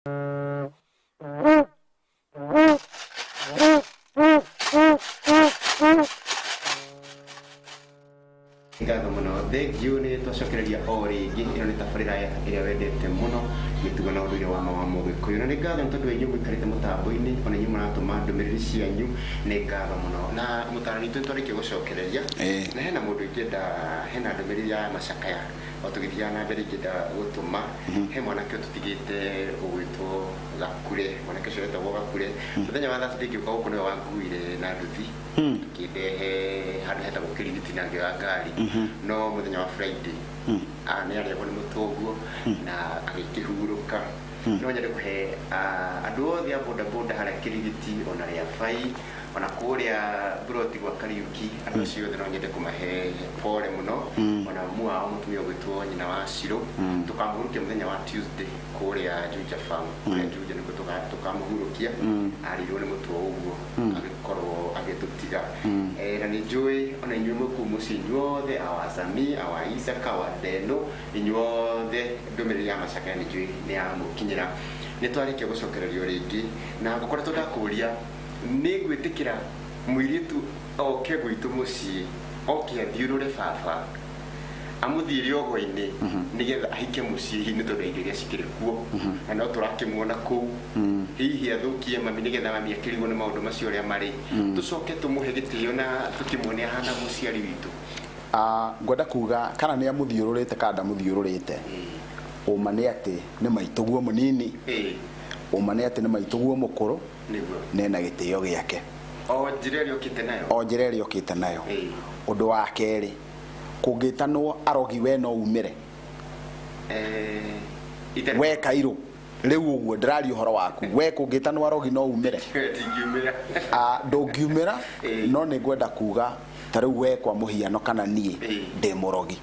Ngatho mũno, thank you. Nĩ twacokereria o rĩngĩ. Ĩno nĩ tabarĩra ĩrĩa wendete mũno, mĩtugo na ũndũire wa ma wa Mũgĩkũyũ. Na nĩ ngatho nĩ tondũ wa inyuĩ mũikarĩte mũtambo-inĩ, ona inyuĩ mũratũma ndũmĩrĩri cianyu, nĩ ngatho mũno. Na mũtaarani witũ nĩ twarĩkia gũcokereria, na hena mũndũ ingĩenda, hena ndũmĩrĩri ya macakaya o tũgĩthiaga na mbere ingĩenda gũtũma. He mwanake ũtũtigĩte ũgwĩtwo Gakure, mwanake ũcio wetagwo Gakure. Mũthenya wa Thursday ngĩũka gũkũ nĩwe wanguire na nduthi, akĩndehe handũ hetagwo Kĩrigiti na ngĩoya ngari. No mũthenya wa Friday nĩ arehwo nĩ mũtũnguo na agĩkĩhurũka. No nyende kũhe andũ othe a boda boda harĩa Kĩrigiti ona Rĩabai ona kũrĩa Mburoti gwa Kariuki, andũ acio othe no nyende kũmahe pole mũno, ona mamu wao mũtumia ũgwĩtwo nyina wa Shiro. Tũkamũhurukia mũthenya wa Tuesday kũrĩa Juja Farm, kũrĩa Juja nĩkuo tũkamũhurukia. Arĩirwo nĩ mũtwe ũguo agĩkorwo agĩtũtiga. Na nĩ njũĩ ona inyuĩ mwĩ kũu mũciĩ, inyuothe awazami, awaisaka, awadeno, inyuothe ndũmĩrĩri ya macakaya nĩ njũĩ nĩ yamũkinyĩra. Nĩ twarĩkia gũcokererio rĩngĩ na ngũkoretwo ndakũria, nĩ ngwĩtĩkĩra mũirĩtu oke gwitũ mũciĩ, oke athiũrũre baba, amũthiĩre ogo-inĩ nĩgetha ahike mũciĩ, hihi nĩ tondũ ya indo iria cikĩrĩ kuo na no tũrakĩmuona kũu, hihi athũkie mami nĩgetha mami akĩrigwo nĩ maũndũ macio ũrĩa marĩ, tũcoke tũmũhe gĩtĩo na tũkĩmuone ahana mũciari witũ? Ngwenda kuga kana nĩ amũthiũrũrĩte kana ndamũthiũrũrĩte, ũma nĩ atĩ nĩ maitũguo mũnini, ũma nĩ atĩ nĩ maitũguo mũkũrũ, nena gĩtĩo gĩake. O njĩra ĩrĩa ũkĩte nayo. O njĩra ĩrĩa ũkĩte nayo. Ũndũ wa kerĩ, kũngĩtanwo arogi we no umĩre? We Kairũ, rĩu ũguo ndĩraria ũhoro waku, we kũngĩtanwo arogi no umĩre? Ndingiumĩra. Ndũngiumĩra. No nĩ ngwenda kuga ta rĩu we kwa mũhiano kana niĩ ndĩ mũrogi,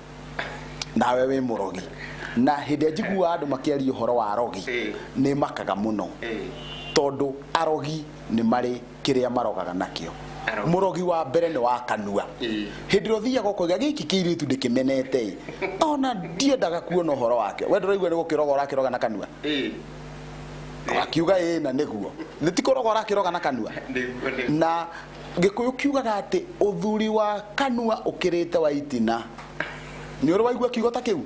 nawe wĩ mũrogi, na hĩndĩ ĩrĩa njiguaga andũ makĩaria ũhoro wa arogi nĩ makaga mũno, tondũ arogi nĩ marĩ kĩrĩa marogaga nakĩo. Arogi. Mũrogi wa mbere nĩ wa kanua. Hĩndĩ ĩrĩa ũthiaga ũkoiga gĩkĩ kĩirĩtu ndĩkĩmenete ĩ, ona ndiendaga kuona ũhoro wake, we ndũraigua nĩ gũkĩroga ũrakĩroga na kanua? Wakiuga ĩ na nĩguo nĩ ti kũroga ũrakĩroga na kanua. Nĩguo, nĩguo. Na Gĩkũyũ kiugaga atĩ ũthuri wa kanua ũkĩrĩte wa itina. Nĩ ũrĩ waigua kiugo ta kĩu?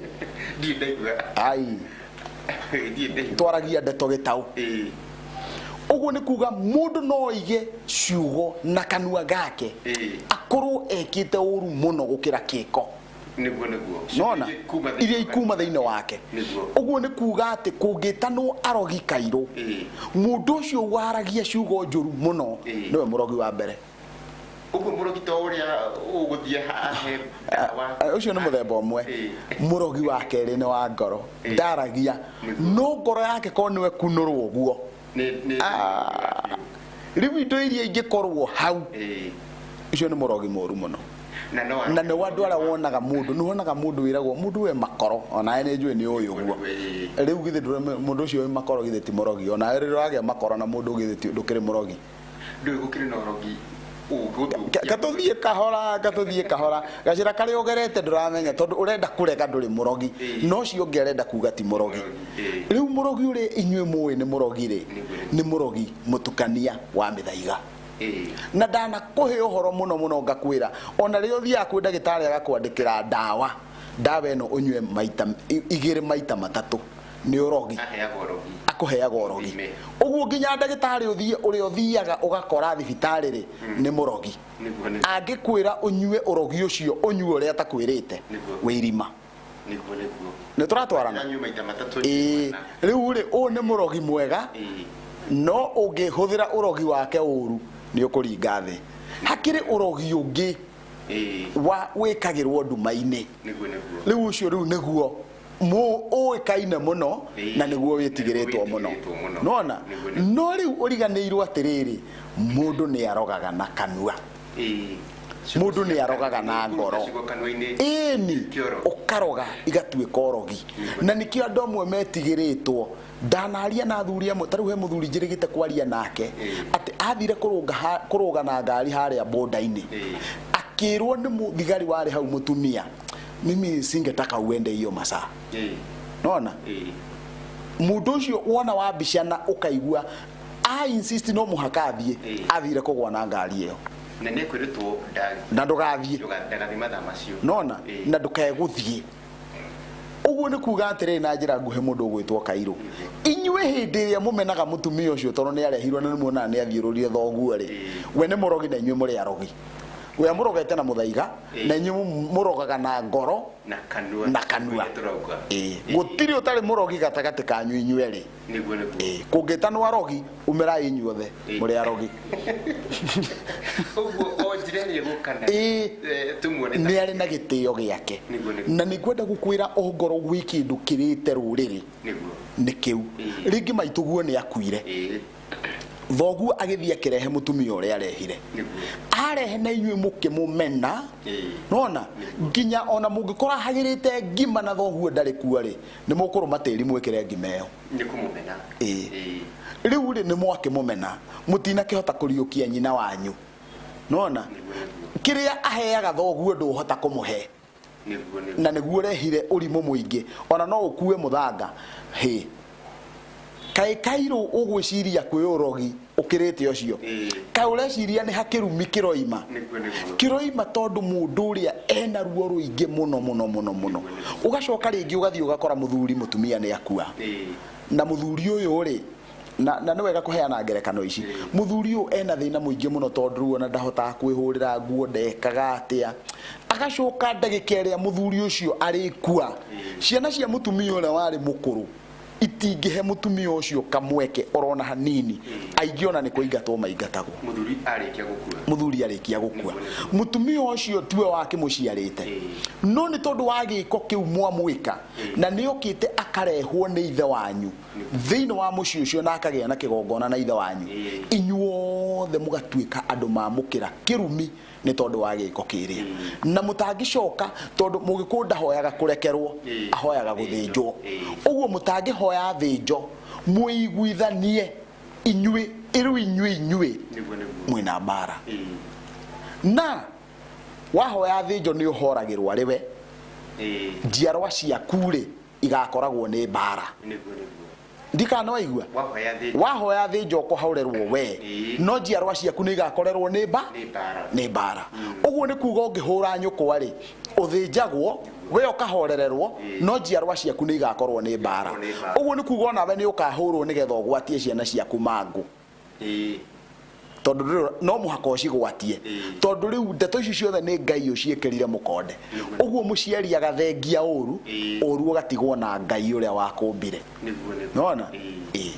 Ndirĩ ndaigua. Ai. Ndirĩ ndaigua. Twaragia ndeto gĩtaũ. Ũguo nĩ kuga mũndũ no oige ciugo na kanua gake akorwo ekĩte ũru mũno gũkĩra kĩko. Nĩguo, nĩguo. Nona Iria ikuma thĩinĩ iria ikuma thĩinĩ wake. Ũguo nĩ kuga atĩ kũngĩtanwo arogi Kairũ, mũndũ ũcio waragia ciugo njũru mũno nĩwe mũrogi wa mbere. Ũguo mũrogi to ũrĩa ũgũthiĩ ahe ndawa. Ũcio nĩ mũthemba ũmwe. Mũrogi wa kerĩ nĩ wa ngoro. Ndaragia, no ngoro yake korwo nĩwe kunũrwo ũguo. Nĩ Rĩu indo iria ingĩkorwo hau, ũcio nĩ mũrogi mũru mũno. Na no Na nĩ andũ arĩa wonaga mũndũ, nĩ wonaga mũndũ wĩragwo mũndũ we makoro, onawe nĩ njũĩ nĩ ũĩ ũguo. Rĩu githĩ mũndũ ũcio wĩ makoro githĩ ti mũrogi? Onawe rĩrĩa ũragĩa makoro na mũndũ githĩ ndũkĩrĩ mũrogi? Ndũĩ gũkĩrĩ na ũrogi ũngĩgũthũkia. Katũthiĩ kahora, katũthiĩ kahora, gacĩra karĩa ũgerete ndũramenya, tondũ ũrenda kũrega ndũrĩ mũrogi, no ũcio ũngĩ arenda kuga ti mũrogi. Rĩu mũrogi ũrĩa inyuĩ mũĩ nĩ mũrogi rĩ, nĩ mũrogi mũtukania wa mĩthaiga. Na ndanakũhe ũhoro mũno mũno ngakwĩra, ona rĩrĩa ũthiaga kwĩ ndagĩtarĩ agakwandĩkĩra ndawa, ndawa ĩno ũnyue maita igĩrĩ maita matatũ, nĩ ũrogi. Aheagwo ũrogi. Akũheaga ũrogi. Ũguo nginya ndagĩtarĩ ũthiĩ ũrĩa ũthiaga ũgakora thibitarĩ rĩ, nĩ mũrogi. Nĩguo, nĩguo. Angĩkwĩra ũnyue ũrogi ũcio, ũnyue ũrĩa atakwĩrĩte, wĩ irima. Nĩguo, nĩguo. Nĩ tũratwarana? Anyue maita matatũ. Rĩu rĩ, ũyũ nĩ mũrogi mwega, no ũngĩhũthĩra ũrogi wake ũru nĩ ũkũringa thĩ. Hakĩrĩ ũrogi ũngĩ wa wĩkagĩrwo nduma-inĩ. Nĩguo, nĩguo. Rĩu ũcio rĩu nĩguo ũĩkaine mũno na nĩguo wĩtigĩrĩtwo mũno. Wĩtigĩrĩtwo mũno. Nĩwona? Nĩguo, nĩguo. No rĩu ũriganĩirwo atĩrĩrĩ, mũndũ nĩ arogaga na kanua. Mũndũ nĩ arogaga na ngoro. Ciugo kanua-inĩ. Ĩni, Kĩoro. ũkaroga igatuĩka ũrogi. Na nĩkĩo andũ amwe metigĩrĩtwo. Ndanaria na athuri amwe, ta rĩu he mũthuri njĩrĩgĩte kwaria nake, atĩ athire kũrũga na ngari harĩa boda-inĩ. Akĩrwo nĩ mũthigari warĩ hau mũtumia, mimi singetaka uende hiyo masaa. Nona? Mũndũ ũcio wona wambicana ũkaigua a insist no mũhaka athiĩ, athire kũgwa na ngari ĩyo. Na nĩ ekwĩrĩtwo na ndũgathiĩ. Ndagathiĩ mathaa macio. Nona. Ĩĩ. Na ndũkae gũthiĩ. Ũguo nĩ kuga atĩrĩrĩ, na njĩra nguhĩ, mũndũ ũgwĩtwo Kairũ, inyuĩ hĩndĩ ĩrĩa mũmenaga mũtumia ũcio tondũ nĩ arehirwo na nĩ muonaga nĩ athiũrũrire thoguo rĩ, we nĩ mũrogi na inyuĩ mũrĩ arogi. We amũrogete na mũthaiga, na inyuĩ mũrogaga na ngoro na kanua. Na kanua. Ũrĩa tũrauga. Ĩĩ. Gũtirĩ ũtarĩ mũrogi gatagatĩ kanyu inyuĩ erĩ. Nĩguo, nĩguo. Ĩĩ, kũngĩtanwo arogi, umĩrai inyuothe mũrĩ arogi. Ũguo o njĩra ĩrĩa ĩgũka nayo, tũmuone Nĩ arĩ na gĩtĩo gĩake. Nĩguo, nĩguo. Na nĩ ngwenda gũkwĩra, ongorwo gwĩ kĩndũ kĩrĩte rũrĩrĩ, nĩ kĩu. Rĩngĩ maitũguo nĩ akuire, thoguo agĩthiĩ akĩrehe mũtumia ũrĩa arehire, arehe na inyuĩ mũkĩmũmena. Nona nginya ona mũngĩkorwo hagĩrĩte ngima na thoguo ndarĩ kuo rĩ, nĩ mũkũrũma tĩri mwĩkĩre ngima ĩyo. Nĩ kũmũmena. Ĩĩ. Rĩu rĩ, nĩ mwakĩmũmena, mũtinakĩhota kũriũkia nyina wanyu. Nona kĩrĩa aheaga thoguo ndũhota kũmũhe. Nĩguo, nĩguo. Na nĩguo ũrehire ũrimũ mũingĩ. Ona no ũkue mũthanga hĩ kaĩ kairũ ũgwĩciria kwĩ ũrogi ũkĩrĩte ũcio. Kaĩ ũreciria nĩ hakĩrumi kĩroima? Nĩguo, nĩguo. Kĩroima tondũ mũndũ ũrĩa ena ruo rũingĩ mũno mũno mũno mũno. Ũgacoka rĩngĩ ũgathiĩ ũgakora mũthuri, mũtumia nĩ akua, na mũthuri ũyũ rĩ, na nĩ wega kũheana ngerekano ici, mũthuri ũyũ ena thĩna mũingĩ mũno tondũ rĩu ona ndahotaga kwĩhũrĩra nguo, ndekaga atĩa. Agacoka ndagĩka ĩrĩa mũthuri ũcio arĩkua, ciana cia mũtumia ũrĩa warĩ mũkũrũ itingĩhe mũtumia ũcio kamweke orona hanini. Aingĩ ona nĩ kũingatwo maingatagwo. Mũthuri arĩkia gũkua. Mũthuri arĩkia gũkua, mũtumia ũcio tiwe wakĩmũciarĩte, no nĩ tondũ wa gĩko kĩu mwamwĩka, na nĩ okĩte akarehwo nĩ ithe wanyu thĩinĩ wa mũciĩ ũcio na akagĩa na kĩgongona na ithe wanyu, inyuothe mũgatuĩka andũ mamũkĩra kĩrumi nĩ tondũ wa gĩko kĩrĩa, na mũtangĩcoka, tondũ mũgĩkũyũ ndahoyaga kũrekerwo, ahoyaga gũthĩnjwo. Ũguo mũtangĩhoya thĩnjo mũiguithanie inyuĩ rĩu inyuĩ Nĩguo, nĩguo. mwĩna mbara. Na wahoya thĩnjo nĩ ũhoragĩrwo arĩ we, njiarwa ciaku rĩ igakoragwo nĩ mbara. Nĩguo, nĩguo. Ndikana waigua. Wahoya thĩnjo. Wahoya thĩnjo ũkũhorerwo we, no njiarwa ciaku nĩ igakorerwo nĩ mba Nĩ mbara. Nĩ mbara. Ũguo nĩ kuga ũngĩhũra nyũkwa rĩ, ũthĩnjagwo we ũkahorererwo, no njiarwa ciaku nĩ igakorwo nĩ mbara. Nĩ mbara. Ũguo nĩ kuga onawe nĩ ũkahũrwo nĩgetha ũgwatie ciana ciaku mangũ, tondũ no mũhaka ũcigwatie, tondũ rĩu ndeto ici ciothe nĩ Ngai ũciĩkĩrire mũkonde. Ũguo mũciari agathengia ũru, ũru ũgatigwo na Ngai ũrĩa wakũmbire. Nĩguo, nĩguo. Nona. Ĩĩ.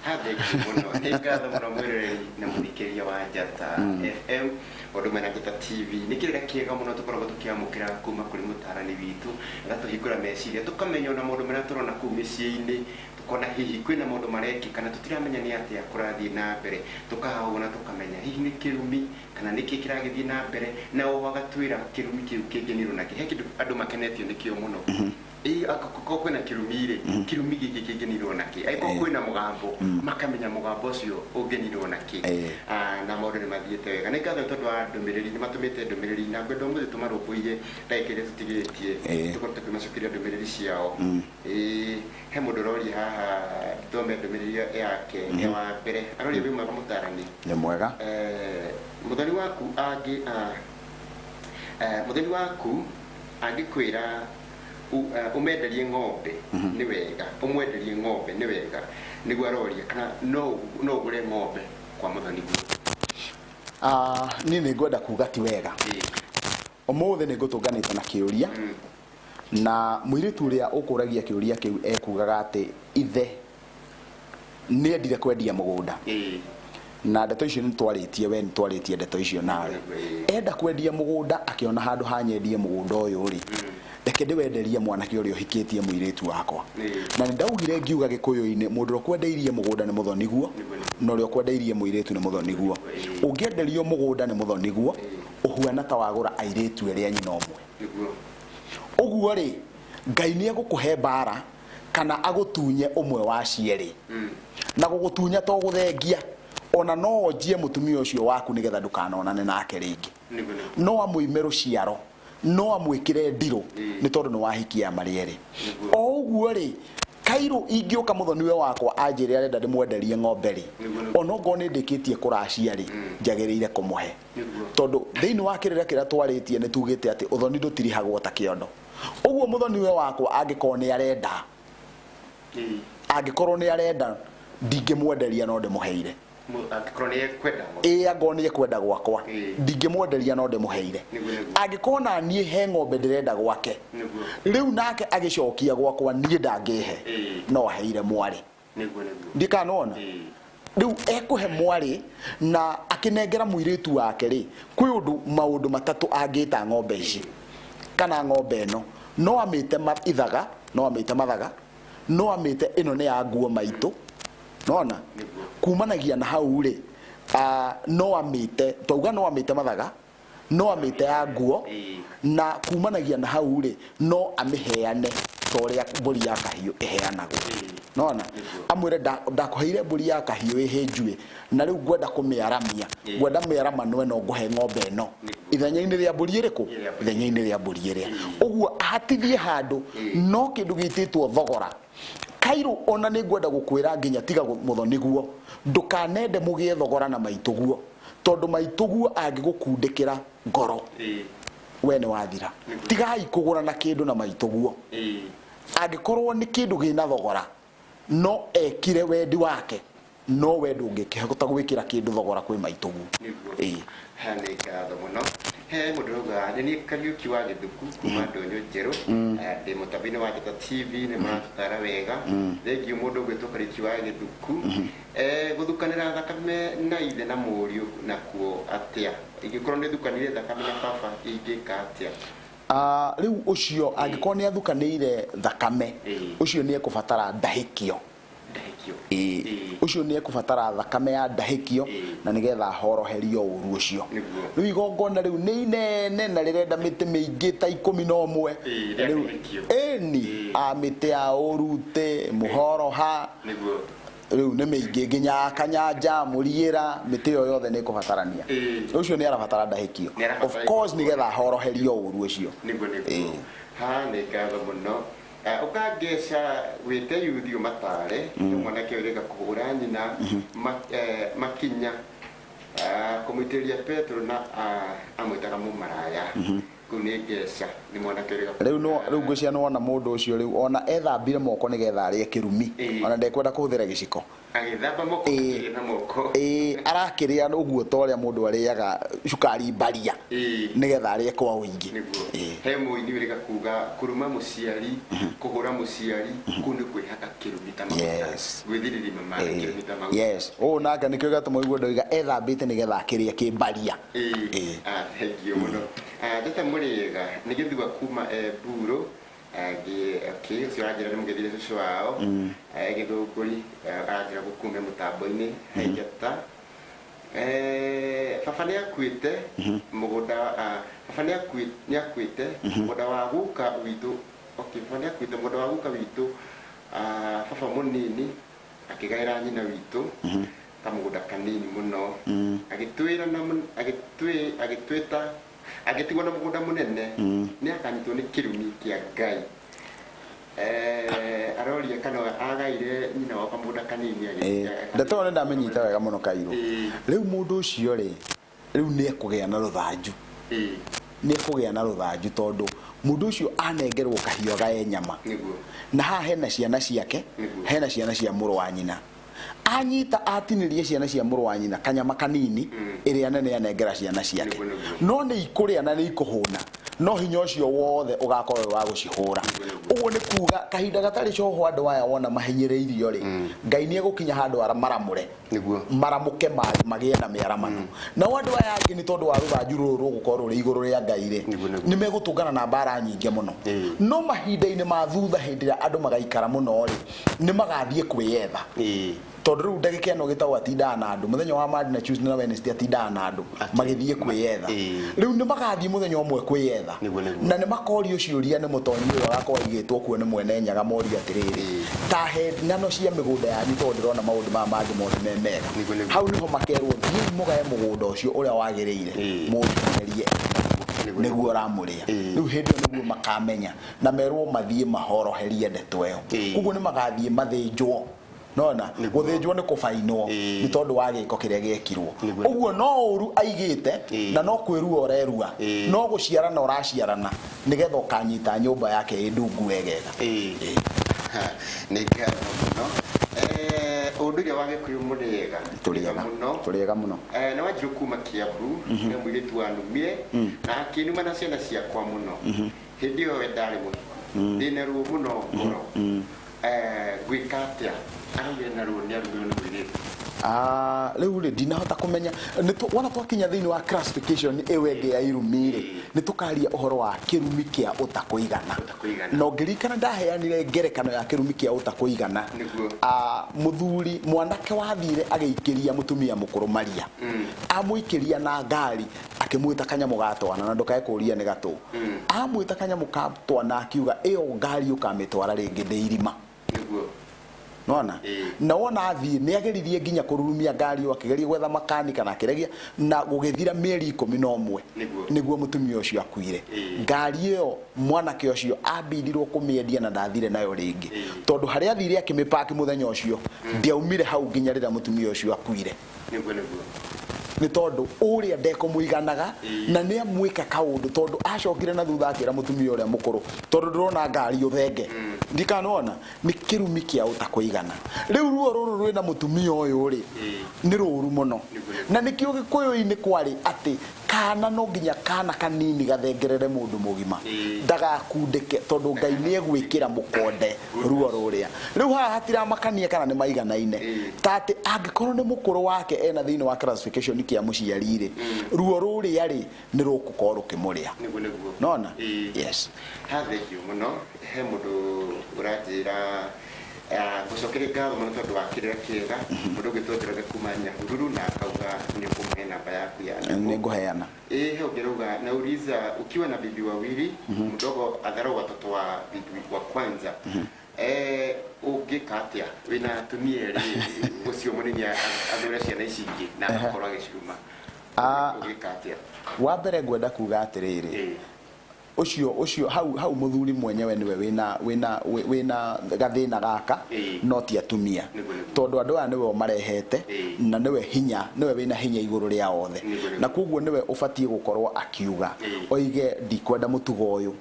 Ha, thengiũ mũno. Nĩ ngatho mũno mwĩroreri na mũthikĩrĩria wa Njata FM ũndũ ũmwe na Njata TV. Nĩ kĩrĩra kĩega mũno tũkoragwo tũkĩamũkĩra kuma kũrĩ mũtarani witũ, agatũhingũra meciria, tũkamenya ona maũndũ marĩa tũrona kũu mĩciĩ-inĩ, tũkona hihi kwĩna maũndũ marekĩka na tũtiramenya nĩ atĩa kũrathiĩ na mbere. Tũkahaha ũguo na tũkamenya hihi nĩ kĩrumi kana nĩkĩ kĩragĩthiĩ na mbere, na oho agatwĩra kĩrumi kĩu kĩngĩnirwo nakĩ. He kĩndũ andũ makenetio nĩkĩo mũno. Ĩĩ, angĩkorwo kwĩna kĩrumi rĩ, kĩrumi gĩkĩ kĩngĩnirwo nakĩ? Angĩkorwo kwĩna mũgambo, makamenya mũgambo ũcio ũngĩnirwo nakĩ. Ah, na maũndũ nĩ mathiĩte wega. Nĩ ngatho nĩ tondũ wa ndũmĩrĩri, nĩ matũmĩte ndũmĩrĩri na ngwenda ũmũthĩ tũmarũmbũiye ndagĩka iria tũtigĩtie, tũkorwo tũkĩmacokeria ndũmĩrĩri ciao. Ĩĩ, he mũndũ ũroria haha, thome ndũmĩrĩri yake ya wa mbere. Aroria, wĩ mwega mũtarani? Nĩ mwega. Mũthoni waku angĩ mũthoni waku angĩkwĩra ũmenderie ng'ombe nĩ wega, ũmwenderie ng'ombe nĩ wega? Nĩguo aroria kana no ũgũre ng'ombe kwa mũthoni guo. Ah, niĩ nĩ ngwenda kuga ti wega. Ũmũthĩ nĩ ngũtũnganĩte na kĩũria na mũirĩtu ũrĩa ũkũragia kĩũria kĩu ekugaga atĩ ithe nĩ endire kwendia mũgũnda, na ndeto icio nĩ twarĩtie, we nĩ twarĩtie ndeto icio nawe. Enda kwendia mũgũnda, akĩona handũ hanyendie mũgũnda ũyũ rĩ, reke ndĩwenderie mwanake ũrĩa ũhikĩtie mũirĩtu wakwa. Na nĩ ndaugire ngiuga gĩkũyũ-inĩ, mũndũ ũrĩa ũkwendeirie mũgũnda nĩ mũthoniguo, na ũrĩa ũkwendeirie mũirĩtu nĩ mũthoniguo. Ũngĩenderio mũgũnda nĩ mũthoniguo, ũhuana ta wagũra airĩtu erĩ a nyina ũmwe. Ũguo rĩ, Ngai nĩ egũkũhe mbara kana agũtunye ũmwe wa cierĩ. Na gũgũtunya to gũthengia, ona no onjie mũtumia ũcio waku nĩgetha ndũkanonane nake rĩngĩ. Nĩguo, nĩguo. No amũime rũciaro, no amwĩkĩre ndirũ, nĩ tondũ nĩ wahikia marĩ erĩ. O ũguo rĩ, Kairũ ingĩũka mũthoniwe wakwa anjĩre arenda ndĩmwenderie ng'ombe rĩ, Nĩguo, nĩguo. onokorwo nĩ ndĩkĩtie kũracia rĩ, njagĩrĩire kũmũhe. Nĩguo. Tondũ thĩinĩ wa kĩrĩra kĩrĩa twarĩtie nĩ tugĩte atĩ ũthoni ndũtirihagwo ta kĩondo. Ũguo mũthoniwe wakwa angĩkorwo nĩ arenda, angĩkorwo nĩ arenda, ndingĩmwenderia no ndĩmũheire. Angĩkorwo nĩ ekwenda. Ĩĩ, angorwo nĩ ekwenda gwakwa, ndingĩmwenderia no ndĩmũheire. Nĩguo, nĩguo. Angĩkorwo na niĩ he ng'ombe ndĩrenda gwake, rĩu nake agĩcokia gwakwa niĩ ndangĩhe, no aheire mwarĩ. Nĩguo, nĩguo. Ndikanona rĩu ekũhe mwarĩ na akĩnengera mũirĩtu wake rĩ, kwĩ ũndũ maũndũ matatũ angĩta ng'ombe ici kana ng'ombe ĩno. No amĩte ithaga, no amĩte mathaga, no amĩte ĩno nĩ ya nguo maitũ. Nona kumanagia na hau rĩ, no amĩte, twauga no amĩte mathaga, no amĩte ya nguo, na kumanagia na hau rĩ, no amĩheane ta ũrĩa mbũri ya kahiũ ĩheanagwo. Nona amwĩre, ndakũheire mbũri ya kahiũ ĩhĩnjuĩ, na rĩu ngwenda kũmĩaramia, ngwenda mĩaramano ĩno, ngũhe ng'ombe ĩno ithenya-inĩ rĩa mbũri ĩrĩkũ, ithenya-inĩ rĩa mbũri ĩrĩa. Ũguo ahatithie handũ no kĩndũ gĩtĩtwo thogora. Kairũ, ona nĩ ngwenda gũkwĩra nginya tiga mũthoni guo, ndũkanende mũgĩe thogora na maitũguo, tondũ maitũguo angĩgũkundĩkĩra ngoro, we nĩ wathira. Tigai kũgũra na kĩndũ na maitũguo. Angĩkorwo nĩ kĩndũ gĩna thogora, no ekire wendi wake, no we ndũngĩkĩhota gwĩkĩra kĩndũ thogora kwĩ maitũguo. Nĩguo. Ha, nĩ ngatho mũno. He mũndũ ũrauga, nĩ niĩ Kariũki wa Gĩthuku kuma Ndũnyũ Njerũ. Ndĩ mũtambo-inĩ wa Njata TV, nĩ maratũtara wega. Thengiũ mũndũ ũgwĩtwo Kariũki wa Gĩthuku. Gũthukanĩra thakame na ithe na mũriũ nakuo atĩa? Ingĩkorwo nĩ thukanire thakame na baba ingĩka atĩa? Ah, rĩu ũcio angĩkorwo nĩ athukanĩire thakame, ũcio nĩ ekũbatara ndahĩkio. Ndahĩkio. Ĩĩ, ũcio nĩ ekũbatara thakame ya ndahĩkio na nĩgetha ahoroherio ũru ũcio. Rĩu igongona rĩu nĩ inene na rĩrenda mĩtĩ mĩingĩ ta 11. Ĩĩ, rĩa Rĩu ndahĩkio. ĩni, a mĩtĩ ya ũrute mũhoroha. Rĩu nĩ mĩingĩ nginya kanyanja mũriĩra, mĩtĩ ĩyo yothe nĩ ĩkũbatarania. Ũcio nĩ arabatara ndahĩkio. Nĩ arabatara. Of course, nĩgetha ahoroherio ũru ũcio. Nĩguo, nĩguo. Ha, nĩ ngatho mũno. Ũkangeca wĩte yuthi ũmatare nĩ mwanake ũreka kũhũra nyina makinya, kũmũitĩrĩria petero na amwĩtaga mũmaraya. Kũu nĩ ngeca, nĩ mwanake ũreka. Rĩu no rĩu ngwĩciria nĩ wona mũndũ ũcio rĩu ona ethambire moko nĩgetha arĩe kĩrumi, ona ndekwenda kũhũthĩra gĩciko. Agĩthamba moko, akĩrĩa na moko. Ĩĩ, arakĩrĩa ũguo ta ũrĩa mũndũ arĩaga cukari mbaria, nĩgetha arĩe kwa ũingĩ. Nĩguo. He mũini wĩrĩga kuga kũruma mũciari, kũhũra mũciari, kũu nĩ kwĩhaka kĩrumi ta maguta. Gwĩthiriri mama kĩrumi ta maguta. Yes, ũũ nake nĩkĩo gĩatũma ũigue ndoiga ethambĩte nĩgetha akĩrĩe kĩmbaria. Ĩĩ. Ah, thank you mũno. Ah, njata mũrĩega, nĩ gĩthua kuma Mburu. Okay, ũcio aranjĩra nĩ mũgethire cũcũ wao Gĩthũngũri, aranjĩra gũkume mũtambo-inĩ. He njata. Baba nĩ akuĩte mũgũnda, baba nĩ akuĩte mũgũnda wa guka witũ. Okay, baba nĩ akuĩte mũgũnda wa guka witũ. Baba mũnini akĩgaĩra nyina witũ kamũgũnda kanini mũno, agĩtwĩra na agĩtwĩta agĩtigwo na mũgũnda mũnene, nĩ akanyitwo nĩ kĩrumi kĩa Ngai. Aroria kana agaire nyina wao kamũgũnda kanini. Ndeto ĩyo nĩ ndamĩnyita wega mũno, Kairũ. Rĩu mũndũ ũcio rĩ, rĩu nĩ ekũgĩa na rũthanju. Nĩ ekũgĩa na rũthanju tondũ mũndũ ũcio anengerwo kahiũ agae nyama. Na haha hena ciana ciake, hena ciana cia mũrũ wa nyina. Anyita atinĩrie ciana cia mũrũ wa nyina kanyama kanini, ĩrĩa nene anengera ciana ciake. Nĩguo, nĩguo. No nĩ ikũrĩa na nĩ ikũhũna, no hinya ũcio wothe ũgakorwo wĩ wa gũcihũra. Ũguo nĩ kuga kahinda gatarĩ coho, andũ aya wona mahinyĩrĩirio rĩ, Ngai nĩ egũkinya handũ maramũre, maramũke, magĩe na mĩaramano. Nao andũ aya angĩ, nĩ tondũ wa rũthanju rũrũ rũgũkorwo rũrĩ igũrũ rĩa Ngai rĩ, Nĩguo, nĩguo. nĩ megũtũngana na mbara nyingĩ mũno. No mahinda-inĩ ma thutha, hĩndĩ ĩrĩa andũ magaikara mũno rĩ, nĩ magathiĩ kwĩyetha, tondũ rĩu ndagĩka ĩno gĩtau atindaga na andũ mũthenya wa Monday na Tuesday na Wednesday, atindaga na andũ magĩthiĩ kwĩyetha. Rĩu nĩ magathiĩ mũthenya ũmwe kwĩyetha, Nĩguo, nĩguo. na nĩ makorio ciũria nĩ mũtonyi ũyũ agakorwo aigĩtwo kuo nĩ mwene Nyaga, morio atĩrĩrĩ, ta he ng'ano cia mĩgũnda yanyu, tondũ ndĩrona maũndũ maya mangĩ mothe me mega. Nĩguo, nĩguo. Hau nĩho makerwo, thiĩi mũgae mũgũnda ũcio ũrĩa wagĩrĩire, mũũcokerie. Nĩguo ũramũrĩa. Rĩu hĩndĩ ĩyo nĩguo makamenya na merwo mathiĩ mahoroherie ndeto ĩyo. Koguo nĩ magathiĩ mathĩnjwo nona. Gũthĩnjwo nĩ kũbainwo nĩ tondũ wa gĩko kĩrĩa gĩekirwo. Ũguo no ũru aigĩte na no kwĩrua ũrerua, no gũciarana ũraciarana nĩgetha ũkanyita nyũmba yake ĩ ndungu wegega. Ha, nĩ ngatho mũno. Ũndũire wa Gĩkũyũ mũrĩega? Tũrĩega. Mũno. Tũrĩega mũno. Nĩ Wanjirũ kuma Kiambu, nĩ mũirĩtu wanumire na akĩnuma na ciana ciakwa mũno hĩndĩ ĩyo we ndarĩ mũhiku. Ndĩna ruo mũno ngoro. Ngwĩka atĩa? Araugire na ruo nĩ arumirwo nĩ mũirĩtu. Ah, rĩu rĩ ndinahota kũmenya. Wona twakinya thĩinĩ wa classification ĩyo ĩngĩ ya irumi rĩ, nĩ tũkaria ũhoro wa kĩrumi kĩa ũtakũigana. Ũtakũigana. Na ũngĩririkana ndaheanire ngerekano ya kĩrumi kĩa ũtakũigana. Ah, mũthuri mwanake wathire agĩikĩria mũtumia mũkũrũ maria, amũikĩria na ngari akĩmwĩta kanyamũ ga twana, na ndũkae kũria nĩ gatũ. Amwĩta kanyamũ ka twana akiuga ĩyo ngari ũkamĩtwara rĩngĩ ndĩ irima. Nona na wona athiĩ nĩ ageririe nginya kũrurumia ngari ĩyo, akĩgeria gwetha makanika na akĩregia na gũgĩthira mĩeri 11 nĩguo mũtumia ũcio akuire. Ngari ĩyo mwanake ũcio ambindirwo kũmĩendia na ndathire nayo rĩngĩ, tondũ harĩa athire akĩmĩpaki mũthenya ũcio ndiaumire hau nginya rĩrĩa mũtumia ũcio akuire. Nĩguo nĩguo. Nĩ tondũ ũrĩa ndekũmũiganaga na nĩ amwĩka kaũndũ, tondũ acokire na thutha akĩra mũtumia ũrĩa mũkũrũ, tondũ ndĩrona ngari ũthenge ndikanona nĩ kĩrumi kĩa ũtakũigana. Rĩu ruo rũrũ rwĩna mũtumia ũyũ rĩ nĩ rũru mũno, na nĩkĩo Gĩkũyũ-inĩ kwarĩ atĩ kana no nginya kana kanini gathengerere mũndũ mũgima ndagakundĩke, tondũ Ngai nĩ egwĩkĩra mũkonde ruo rũrĩa. Rĩu haha hatiramakania kana nĩ maiganaine, ta atĩ angĩkorwo nĩ mũkũrũ wake ena thĩinĩ wa classification kĩa mũciari rĩ, ruo rũrĩa rĩ nĩ rũgũkorwo rũkĩmũrĩa. Nĩguo nĩguo. Nona. Yes. Ha, thank you mũno. He mũndũ ũranjĩra ngũcokerie ngatho mũno tondũ wa kĩrĩra kĩega. Mũndũ ũngĩ Njoroge kuma Nyahururu na akauga nĩ ũkũmũhe namba yaku ya thimũ. Nĩ ngũheana. Ĩĩ, he ũngĩ arauga nauliza, ukiwa na bibi wawili, mdogo adharau watoto wa bibi wa kwanza, ũngĩka atĩa? Wĩna atumia erĩ, ũcio mũnini athure ciana ici ingĩ na agakorwo agĩciruma. Ah. Ũngĩka atĩa? Wa mbere ngwenda kuga atĩrĩrĩ, ũcio hau mũthuri mwenyewe nĩwe wĩna gathĩna gaka, no ti atumia. Nĩguo, nĩguo. Tondũ andũ aya nĩwe ũmarehete na nĩwe hinya, nĩwe wĩna hinya igũrũ rĩa othe, na koguo nĩwe ũbatiĩ gũkorwo akiuga, oige ndikwenda mũtugo ũyũ,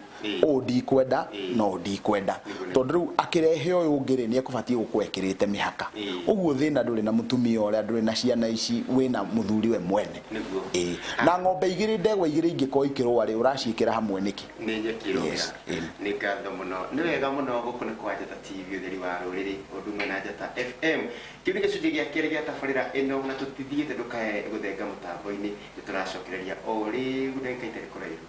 ũũ ndikwenda na ũũ ndikwenda, tondũ rĩu akĩrehe ũyũ ũngĩ rĩ, nĩ ekũbatiĩ gũkorwo ekĩrĩte mĩhaka. Ũguo thĩna ndũrĩ na mũtumia ũrĩa, ndũrĩ na ciana ici, wĩna mũthuri we mwene. Ĩĩ, na ng'ombe igĩrĩ, ndegwa igĩrĩ ingĩkorwo ikĩrũa rĩ, ũraciĩkĩra hamwe nĩkĩ? Nĩ nyeki ĩrũga. Yes, ĩĩ. Nĩ ngatho mũno, nĩ wega mũno. Gũkũ nĩ kwa Njata TV, ũtheri wa rũrĩrĩ, ũndũ ũmwe na Njata FM. Kĩu nĩ gĩcunjĩ gĩa kerĩ gĩa tabarĩra ĩno na tũtithiĩte, ndũkae gũthenga mũtambo-inĩ, nĩ tũracokereria o rĩu ndagĩka itarĩ kũraihu.